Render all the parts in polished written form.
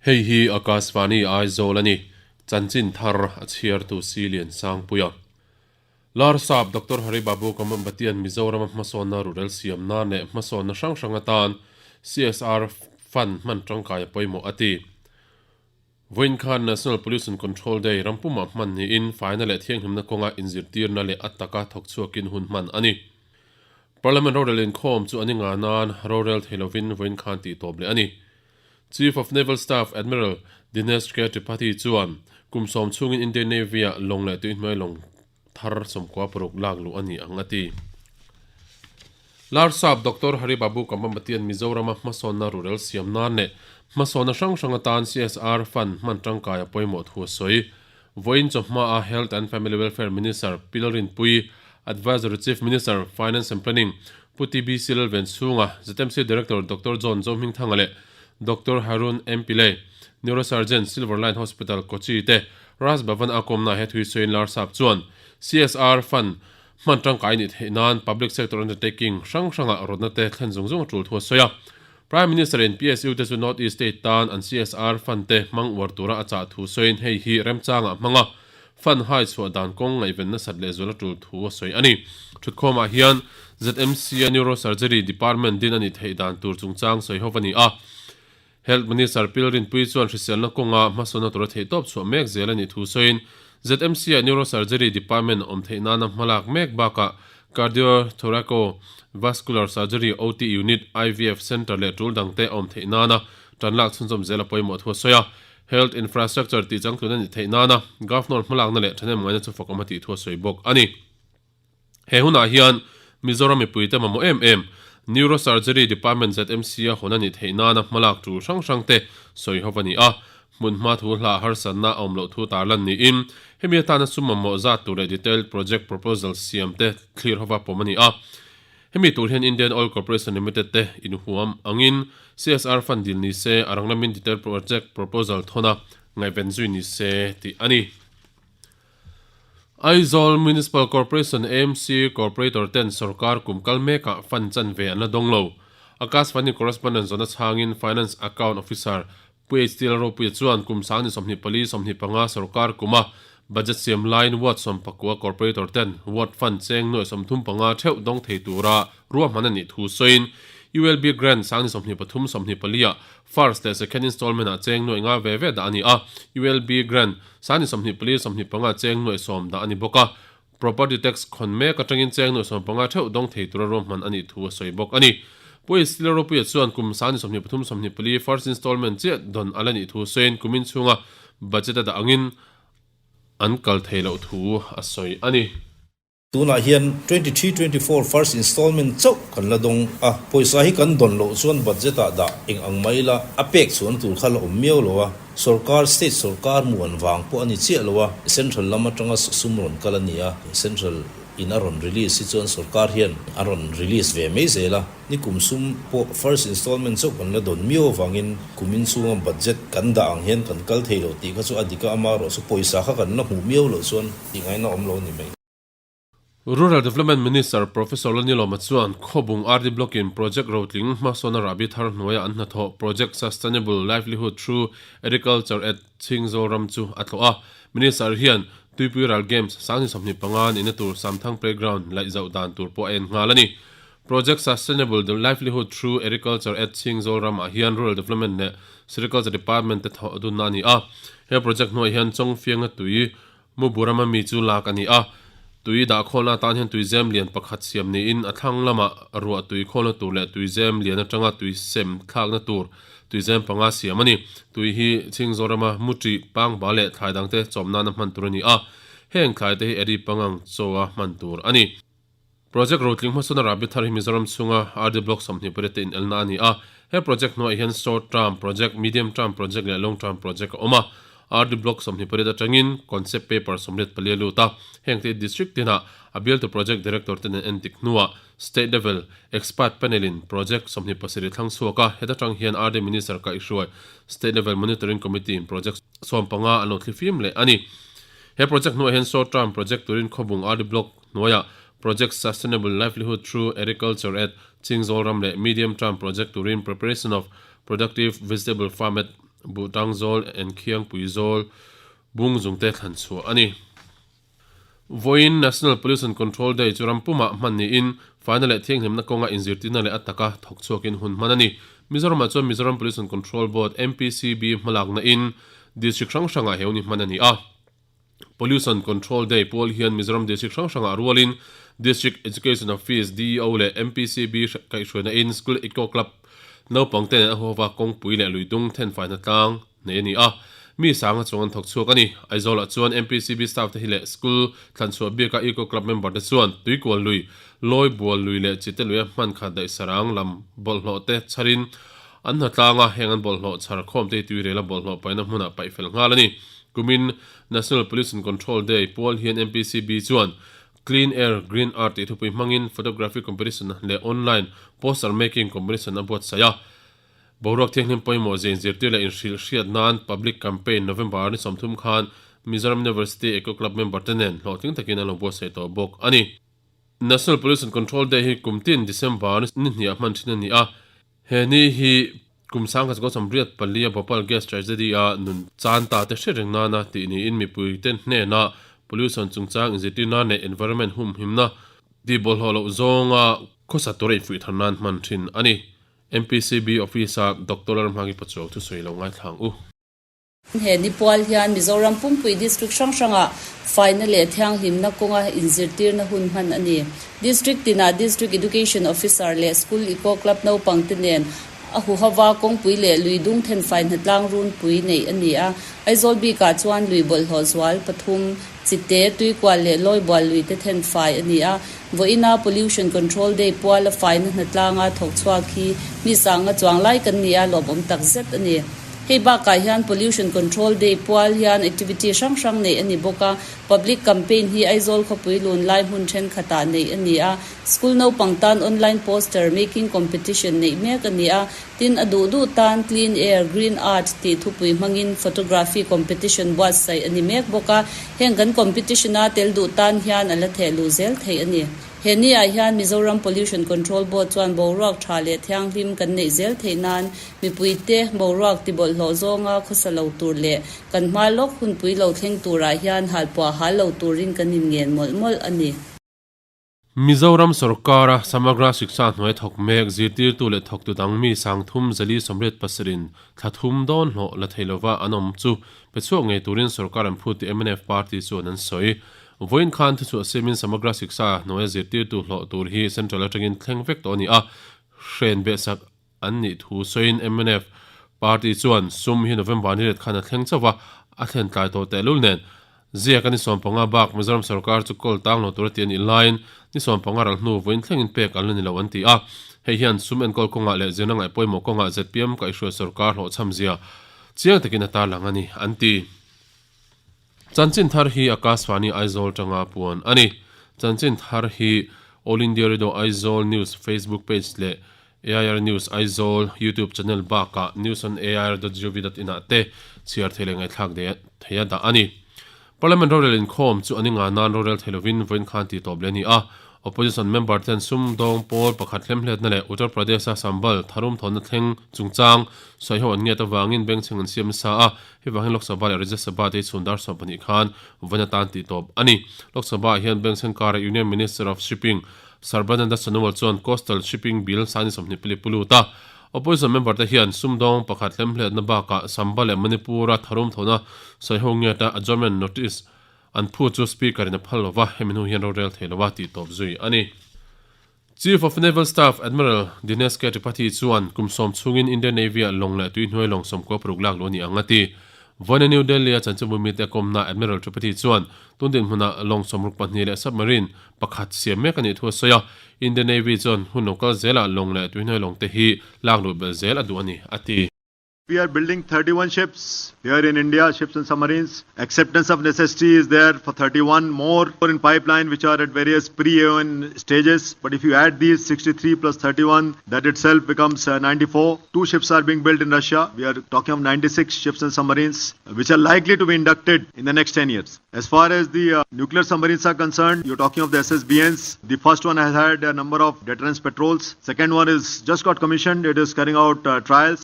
Hei hi Akashvani Aizawl a ni, chanchin thar a chhiartu Silian Sangpuia. Larsap Doctor Hari Babu Kamambatian Mizorama hmasawnna rurel siam nan leh hmasawnna hrang hrang atan CSR Fund hman tangkai a pawimawh a ti. Vawiin khan National Pollution Control Day rampumah hman niin faina leh thianghlimna kawnga inzirtirna leh a taka thawk chhuakin hun hman a ni. Parliament rorel inkhawm chu an i ngah nan rorel thei lovin vawiin khan tih tawp leh a ni. Chief of Naval Staff Admiral Dinesh K Tripathi chuan kum sawm chhungin Indian Navy-ah lawng leh tuihnuai lawng thar 16 lak luh a ni ang a ti. Larsap Doctor Hari Babu Kambambatian Mizorama hmasawnna rurel siam nan leh hmasawnna hrang hrang atan CSR Fund hman tangkai a pawimawh thu a sawi. Vawiin chawhma a Health and Family Welfare Minister Pi Lalrinpuii, Advisory Chief Minister, Finance and Planning, Pu TBC Lalvenchhunga, ZMC Director Doctor John Zohmingthanga leh Doctor Harun M Pillay, Neurosurgeon, Silver Line Hospital, Kochi te Raj Bhavan a kawmna he thuisawiin Larsap chuan CSR Fund hman tangkai nih theih nan Public Sector Undertaking hrang hrangah rawtna te thlen zung zung a tul thu a sawi a. Prime Minister in PSU te chu North East State tan an CSR Fund te hmang uar tura a chah thu sawiin hei hi remchangah hmang a, Fund hai chhuah dan kawng ngaihven nasat lehzual a tul thu a sawi a ni. Thutkhawmah hian ZMC a Neurosurgery Department din a nih theih dan tur chungchang sawi ho a ni a. Health Minister Pil Rinpuii chuan hriselna kawnga hmasawnna tura theihtawp chhuah mek zel a nih thu sawiin ZMC-ah Neurosurgery Department awm theih nana hmalak mek bakah Cardio-Thoraco Vascular Surgery OT Unit, IVF Centre leh tul dangte a awm theih nana tanlak chhunzawm zel a pawimawh thu a sawi a. Health Infrastructure tih changtlun a nih theih nana Governor hmalakna leh thahnemngaihna chu fakawm a tih thu a sawi bawk a ni. He hunah hian Mizoram mipuite mamawh em em Neurosurgery Department ZMC a hawn a nih theih nana hmalak tul hrang hrang te sawi ho a ni a, hmunhma thu hla harsatna a awm loh thu tarlan niin hemi atana sum mamawh zat tur leh detailed project proposal siam te thlir hova pawm a ni a. Hemi tur hian Indian Oil Corporation Limited te inhuam angin CSR fund dil ni se a rang lamin detailed project proposal thawn a ngaihven zui ni se tih a ni. Aizawl Municipal Corporation, AMC, Corporator ten sorkar kum kal mekah fund chanve an la dawng lo. Akashvani Correspondent zawhna chhangin Finance Account Officer Pu HT Lalropuia chuan kum sangni 24 25 sorkar kuma budget siam laiin ward 19 Corporator ten ward fund cheng nuai 35 theuh dawng thei tura ruahman a nih thu sawiin ULB Grant sangni 23 24 ah First leh second installment ah cheng nuaih nga ve ve dah a ni a, ULB grant sani 24 25 cheng nuaih sawm dah a ni bawk a, property tax khawn mek atangin cheng nuaih 15 theuh dawng thei tura ruahman a nih thu a sawi bawk a ni. Pu Isila Ropuia chuan kum sani 23 24 first installment chiah dawn a la nih thu sawiin kumin chhunga budget a dah angin an kal thei loh thu a sawi a ni. Tunah hian 23-24 first installment chauh kan la dawng a, pawisa hi kan dawn loh chuan budget ah dah eng ang mai ila a pek chhuan tur kha la awm miau lo a, sorkar state sorkar muan vang pawh a ni chiah lo a, central lam atanga sum rawn kal a ni a, central in a rawn release hi chuan sorkar hian a rawn release ve mai zel a, ni kum sum pawh first installment chauh kan la dawn miau avangin kumin chhunga budget kan dah ang hian kan kal thei lo tih kha chu a dik a, amaherawhchu pawisa kha kan la hmuh miau loh chuan tih ngaihna awm lo a ni mai. Rural Development Minister Professor Lalnilawma chuan Khawbung RD Block-in Project Rotling hmasawn a rahbi thar hnuaia an hnathawh Project Sustainable Livelihood Through Agriculture at Chhingzawl ram chu a tlawh a. Minister hian Tuipui Ral Games 2025 nihna tur Samthang Playground laih zauh dan tur pawh a en nghal a ni. Project Sustainable Livelihood Through Agriculture at Chhingzawl ramah hian Rural Development leh Sericulture Department te thawh dunna a ni a. He project hnuaiah hian Chawngfianga tui Muburama mi chu lak a ni a, tui dah khawlna atan hian tuizem lian pakhat siam niin a thlang lamah ruah tui khawlna tur leh tuizem lian atanga tui sem thlakna tur tuizem panga siam a ni. Tui hi Chhingzawrama Muṭi, Pangba leh thlai dangte chawm nana hman tur a ni a, heng thlai te hi Eri pangang chaw-a hman tur a ni. Project rotling hmasawna rahbi thar hi Mizoram chhunga RD Block 28 te inelna a ni a. He project hnuaiah hian Short Term Project, Medium Term Project leh Long Term Project a awm a. RD Block 28 atangin Concept Paper 94 a lut a. Heng te hi District tinah a bialtu Project Director ten an endik hnuah State Level Expert Panel in Project 27 thlang chhuak a. Heta tang hian RD Minister kaihhruai State Level Monitoring Committee in Project 15 an lo thlifim leh a ni. He project hnuaiah hian Short Term Project turin Khawbung RD Block hnuaiah Project Sustainable Livelihood Through Agriculture at Chingzawl ram leh Medium Term Project turin Preparation of Productive Vegetable Farm at Buhtangzawl, Enkhiangpuizawl, Bungzungte thlan chhuah a ni. Vawiin National Pollution Control Day chu ram pumah hman niin faina leh thianghlimna kawnga inzirtirna leh a taka thawk chhuakin hun hman a ni. Mizoramah chuan Mizoram Pollution Control Board, MPCB, hmalakna in District hrang hrangah he hun hi hman a ni a. Pollution Control Day pual hian Mizoram District hrang hrangah rualin District Education Office, DEO, leh MPCB kaihhruaina in School Eco Club naupang te nen a huhova kawngpui leh luidung thenfaina tlang nei a ni a, mi sanga chuang an thawk chhuak a ni. Aizawlah chuan MPCB staff te hi leh school thlanchhuah bika Eco Club member te chuan Tuikual lui, Lawi Bual lui leh Chite luia hman khat daih sarang lam bawlhhlawh te chharin an hna tlang a, heng an bawlhhlawh chhar khawm te hi tuirela bawlhhlawh paihna hmunah paih fel nghal a ni. Kumin National Pollution Control Day pual hian MPCB chuan Clean Air, Green Earth tih thupui hmangin Photography Competition leh Online Poster Making Competition a buatsaih a. Boruak thianghlim pawimawh zin zirtir leh inhrilh hriat nan Public Campaign November ni 30 khan Mizoram University Eco Club member te nen hlawhtling takin an lo buatsaih tawh bawk a ni. National Pollution Control Day hi kum tin December ni hniah hman thin a ni a, he ni hi kum 1984 a Bhopal Gas Tragedy a nun chan ta te hriat reng nana tih niin mipui te hnenah pollution chungchang inzirtir nan leh environment humhimna tih bawlhhlawh loh zawnga khawsa tura infuih thar nan hman thin a ni. MPCB Office-a Doctor Lalhmangi Pachuau thusawi lo ngaithla ang u. He ni pual hian Mizoram pumpui District hrang hrangah faina leh thianghlimna kawnga inzirtirna hun hman a ni. District tinah District Education Officer leh School Eco Club naupangte nen a huhova kawngpui leh lui dung thenfai hnatlang runpui neih a ni a. Aizawl bikah chuan lui bawlhhlawh zual pathum, Chite, Tuikual leh Lawibual luite thenfai a ni a. Vawiina Pollution Control Day puala faina hnatlanga thawk chhuak hi mi sanga chuang lai kan ni a, lawmawm tak zet a ni. Hei bakah hian Pollution Control Day pual hian activity hrang hrang neih a ni bawk a, Public Campaign hi Aizawl khawpui lun lai hmun thenkhatah neih a ni a, School naupang tan online poster making competition neih mek a ni a, tin a duh duh tan Clean Air, Green Earth tih thupui hmangin photography competition buatsaih a ni mek bawk a, heng kan competition-a tel duh tan hian a la theh luh zel theih a ni. He ni-ah hian Mizoram Pollution Control Board chuan boruak tha leh thianghlim kan neih zel theih nan mipuite boruak tibawlhhlawh zawnga khawsa lo tur leh kan hma lawk hunpui lo thleng turah hian halpuah hal lo turin kan inngen mawlh mawlh a ni. Mizoram sawrkara Samagra Shiksha hnuai thawk mek zirtirtu leh thawktu dang mi sangthum zali sawmriat pasarih thla thum dawn hlawh la thei lova an awm chu pe chhuak ngei turin sawrkar an phut tih mnf party chuan an sawi. Vawiin khan thuchhuah siamin Samagra Shiksha hnuaia zirtirtu hlawh tur hi Central atangin thleng vek tawh a ni a, hren behsak an nih thu sawiin mnf party chuan sum hi November ni ret khan a thleng chauh a, a thlen tlai tawh tehlul nen. Ziak a ni 15 bak Mizoram sawrkar chu kawl tang lo tur a ti a nih laiin ni 15 ral hnu vawiin thlengin pek an la ni lo an ti a, hei hian sum enkawl kawngah leh zirna ngaihpawimawh kawngah zpm kaihhruai sawrkar hlawhchham zia chiang takin a tarlang a ni an ti. Chanchin thar hi Akashvani Aizawl tanga puan a ni. Chanchin thar hi All India Radio Aizawl News Facebook page leh AIR News Aizawl YouTube channel bakah newsonair.gov.in ah te chhiar thei leh ngaihthlak thei a dah a ni. Parliament rorel inkhawm chu an inga nan rorel thei lovin vawiin khan tih tawp leh a ni a. Opposition member ten sumdawng pawl pakhat hlemhletna leh Uttar Pradesh-a sambal tharum thawnna thleng chungchang sawiho an ngiat avangin bengchheng an siam nasa a. Hei vangin Lok Sabha leh Rajya Sabha te hi chhun dar 12 khan vawiin atan tih tawp a ni. Lok Sabha ah hian bengchheng kara Union Minister of Shipping Sarbananda Sonowal chuan Coastal Shipping Bill sani 20 pali pu lut a. Opposition member te hian sumdawng pakhat hlemhletna bakah Samba leh Manipur-a tharum thawhna sawiho ngiata adjournment notice an phu chu Speaker in a phal lova, hemi hnu hian rorel thei lova tih tawp zui a ni. Chief of Naval Staff Admiral Dinesh K Tripathi chuan kum sawm chhungin Indian Navy-ah lawng leh tuihnuai lawng 96 lak luh a ni ang a ti. Vawiina New Delhi-a chanchinbu mite kawmna Admiral Tripathi chuan tun dinhmunah lawng 62 leh submarine pakhat siam mek a nih thu a sawi a, Indian Navy chuan hun lo kal zelah lawng leh tuihnuai lawng te hi lak luh belh zel a duh a ni a ti. We are building 31 ships here in India, ships and submarines. Acceptance of necessity is there for 31 more in pipeline which are at various pre-AON stages. But if you add these 63 plus 31, that itself becomes 94. Two ships are being built in Russia. We are talking of 96 ships and submarines which are likely to be inducted in the next 10 years. As far as the nuclear submarines are concerned, you're talking of the SSBNs. The first one has had a number of deterrence patrols. Second one is just got commissioned. It is carrying out trials.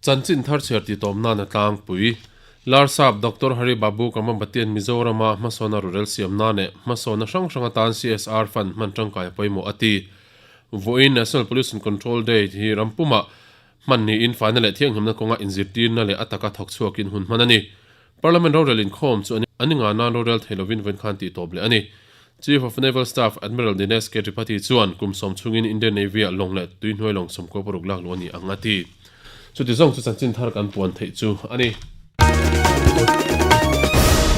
Chanchin thar chhiar tih tawm nan a tlangpui. Larsap Doctor Hari Babu Kamambatian Mizorama hmasawn a rurel siam nan leh hmasawnna hrang hrang atan CSR fund hman tangkai a pawimawh a ti. Vawiin National Pollution Control Day hi ram pumah hman niin faina leh thianghlimna kawnga inzirtirna leh a taka thawk chhuakin hun hman a ni. Parliament rorel inkhawm chu a ni nga nan rorel thei lovin vawiin khan tih tawp leh a ni. Chief of Naval Staff Admiral Dinesh K Tripathi chuan kum sawm chhungin Indian Navy-ah lawng leh tuihnuai lawng sawmkua paruk lak luh a ni ang a ti. Chuti zawng chu chanchin thar kan puan theih chu a ni.